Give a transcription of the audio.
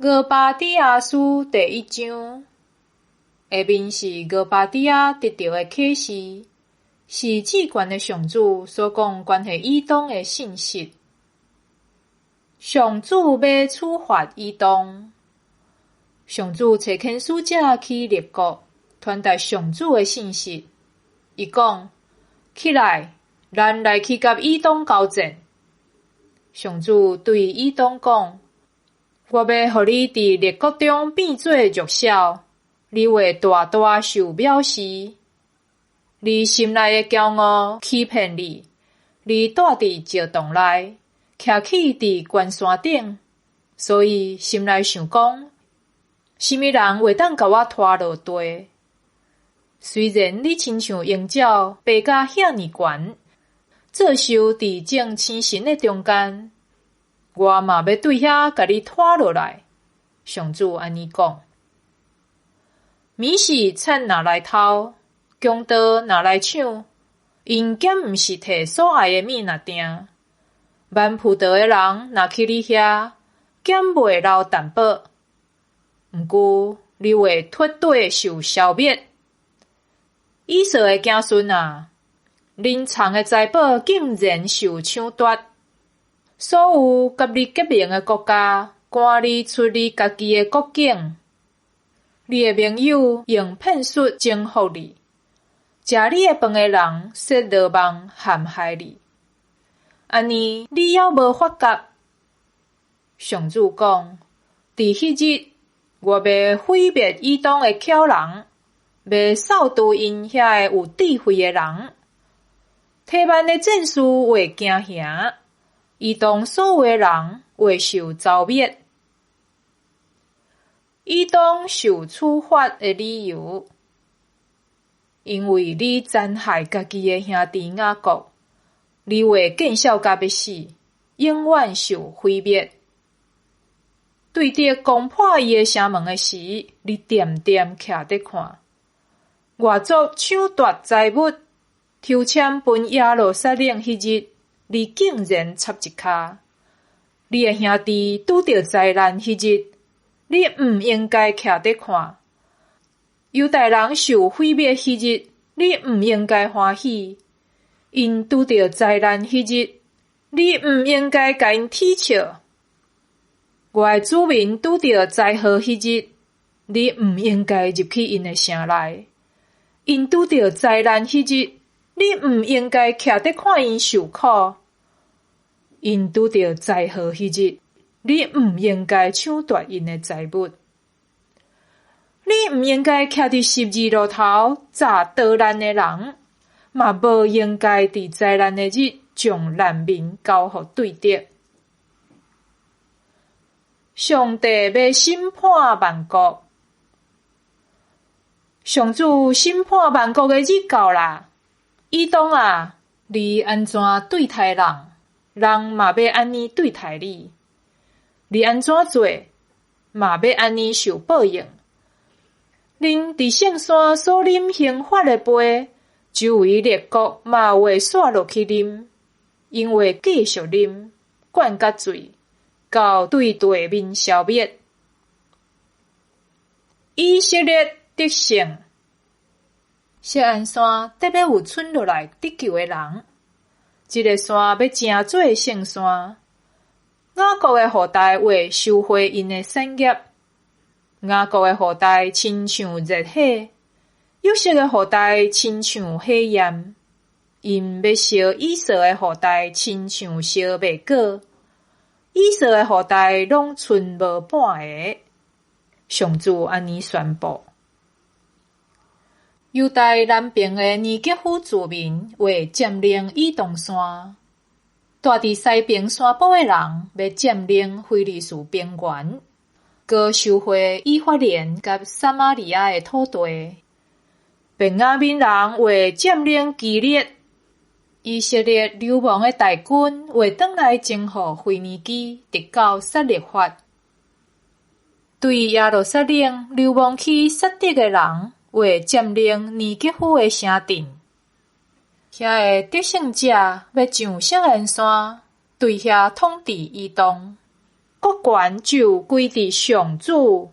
俄巴底亚书第一章，下面是俄巴底亚得著的启示，是至悬的上主所讲关系以东的信息。上主欲处罚以东。上主差遣使者去列国，传达上主的信息。伊讲：起来，咱来去佮以东交战。上主对以东讲：我欲予你伫列国中变做弱小，你会大大受藐视。你心内的骄傲欺骗你，你蹛伫石洞内，徛起伫悬山顶，所以心内想讲：啥物人会当共我拖落地？虽然你亲像鷹鸟爬甲遐尔悬，做岫伫众星辰的中间，我嘛欲对遐共你拖落来。上主按呢讲。物是贼若来偷，强盗若来抢，𪜶敢毋是提所爱的物若定？挽葡萄的人若去你遐，敢袂留淡薄？毋过你会彻底受消灭。以扫的子孙啊，恁藏的财宝竟然受抢夺！所有佮你结盟的国家，赶你出你家己的国境。你的盟友用骗术征服你，食你的饭的人设罗网陷害你。按呢，你犹无发觉？上主讲：伫彼日，我欲毁灭以东的巧人，欲扫除𪜶遐个有智慧的人。提幔的战士会惊吓，以东所有的人会受蹂灭。以东受处罚的理由，因为你残害家己的兄弟雅各，你会见笑甲欲死，永远受毁灭。对敌攻破伊的城门的时，你恬恬徛伫看。外族抢夺财物，抽签分耶路撒冷彼日，你竟然插一跤。你的兄弟拄著灾难彼日，你毋应该徛伫看。犹大人受毁灭彼日，你毋应该欢喜。𪜶拄著灾难彼日，你毋应该共𪜶啼笑。我的子民拄著灾祸彼日，你毋应该入去𪜶的城内。𪜶拄著灾难彼日，你毋应该徛伫看𪜶受苦。𪜶拄著灾祸彼日，你毋应该抢夺𪜶的财物。你毋应该徛伫十字路头炸逃难的人，嘛无应该伫灾难的日将难民交予对敌。上帝欲审判万国，上主审判万国的日到啦！以东啊，你按怎对待人，人嘛欲按呢对待你；你按怎做，嘛欲按呢受报应。恁伫圣山所啉刑罚的杯，周围列国嘛会煞落去啉，𪜶会继续啉，灌甲醉，到对地面消灭。以色列得胜，锡安山得欲有蠢落来得救的人，这个山欲成做圣山。雅各的后代会收回𪜶的产业。雅各的后代亲像热火，约瑟的后代亲像火焰，𪜶欲烧以扫的后代，亲像烧麦稞。以扫的后代拢賰无半个。上主按呢宣布。犹大南边的尼格夫住民会占领以东山，蹛伫西边山坡的人欲占领非利士平原，阁收回以法莲佮撒玛利亚的土地。便雅悯人会占领基列，以色列流亡的大军会转来征服腓尼基，直到撒勒法。对耶路撒冷流亡去撒得的人，会占领尼格夫的城镇。遐个得胜者欲上锡安山，对遐统治以东。國權就歸佇上主。